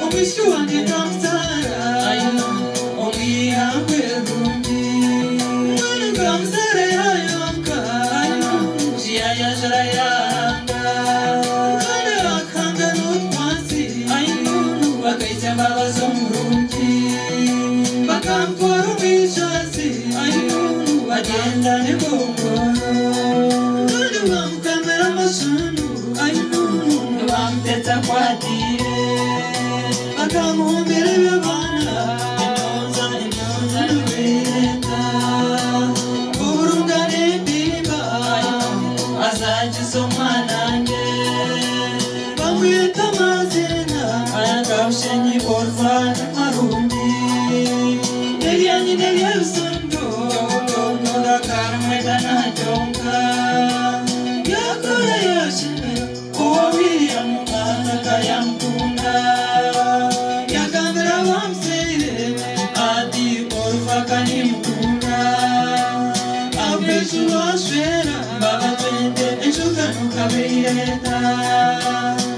Omwishiki wangye nkamuzaara omu ihangwe rirungi. Mbwenu nkamuzaara yaayonka, yaayajura yaahanga. Kandi akahanga n'otwatsi, bakaitsa embabazi omurungi. Bakamutwara omu ishazi, bagyenda n'engongoro. Kandi bamukamira amashundu, nibamutetsa akwatiire. Bakamuhumbira eby'abaana, enyonza enyonza nibeereta. Oburunga n'empimba, azagiza omwanange. Bamweta amaziina, Kabushenyi, Orufani, Marungi. Erya nyina ery'ebisundu, Karumweta nakyonka. Yakora yashemera, uwo William mwana yamukunda. Yagambira bamuzeire ati Orufaka nimukunda. Abeshu bashwera baba twende enshugano kabeireta.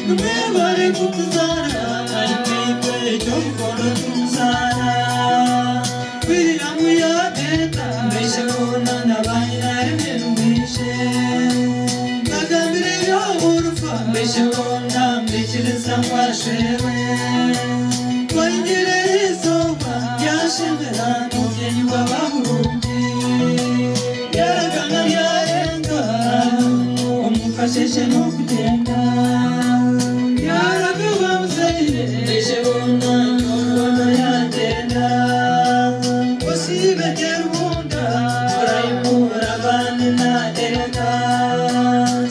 Nimwebare kutuzara, naitwe ekyomukono tumuzara. William yadeta, mbeshe bona nabanyina rimwe. Bagambire ebyoburufa, mbeshe bona mbikiriza nkwashwerwe. Twayingire izooba ryashemera n'obugyenyi bw'ababurungi. Ryaragana ryarenga, omukasheshe n'okugyenda. Ryaraga bamuzeire, mbeshe bona nyobono yagyenda. Osibe Gerubunda, Burayimura bane na Ereka.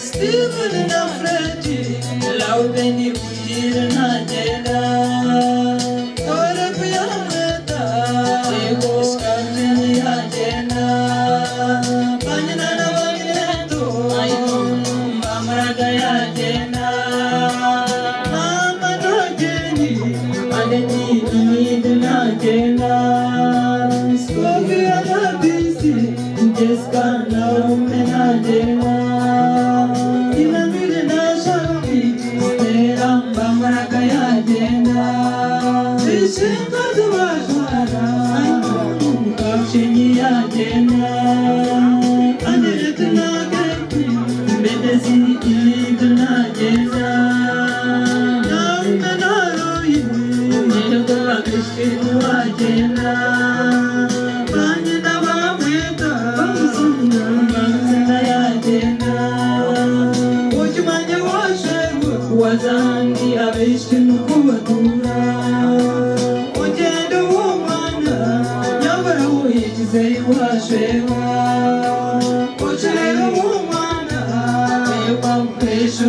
Steven na Freddy, Laubeni Bugire nagenda. Torebu yamweta, Yego Skabjeni yagenda. Banyina na Banyineto, Bamuraga yagenda. Mama nageni, Aneti Inid nagenda. Skovia na Bisi, Jessica na Ume nagenda. Inamire na Sharomi, Stella Bamuraga yagenda. Ishinga z'abajwara, Kabushenyi yagenda. Anirete na Geti, Mbetezi Inid nagenda. Naume na Royi, Nyego Kristi wagenda. Banyina bamwita, Bamusina yagenda. Ukimanye washerwe, wazangi abishwe nukubatura. Ugenda uwo mwana, nyabara wuyigize iwashwewa. Ucurera uwo mwana, yego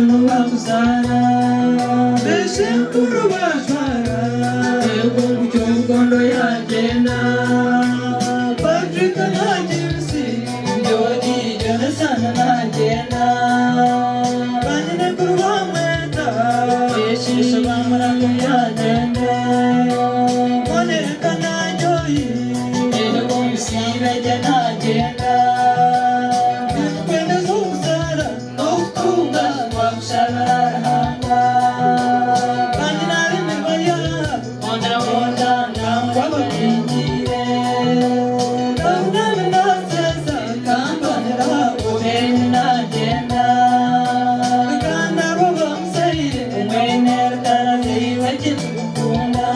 nubakuzara. Mbese mkuru bajwara, yego ngutyo yagenda. Patrick na James, Jody Jonathan nagenda. Banyine kuru bamweta, Yeshisha bamuraga yagenda. Moneka na Joy, yego misibeje nagenda. Twende z'ubuzara, n'okutunga twakushabira Ruhanga. Banyina b'emibaya, bonda bonda nangwa bakwingire. Nabunami naseza, kambanira obeni nagenda. Kandi abo bamuzaire, mwene rutarazeiwe kitukukunda.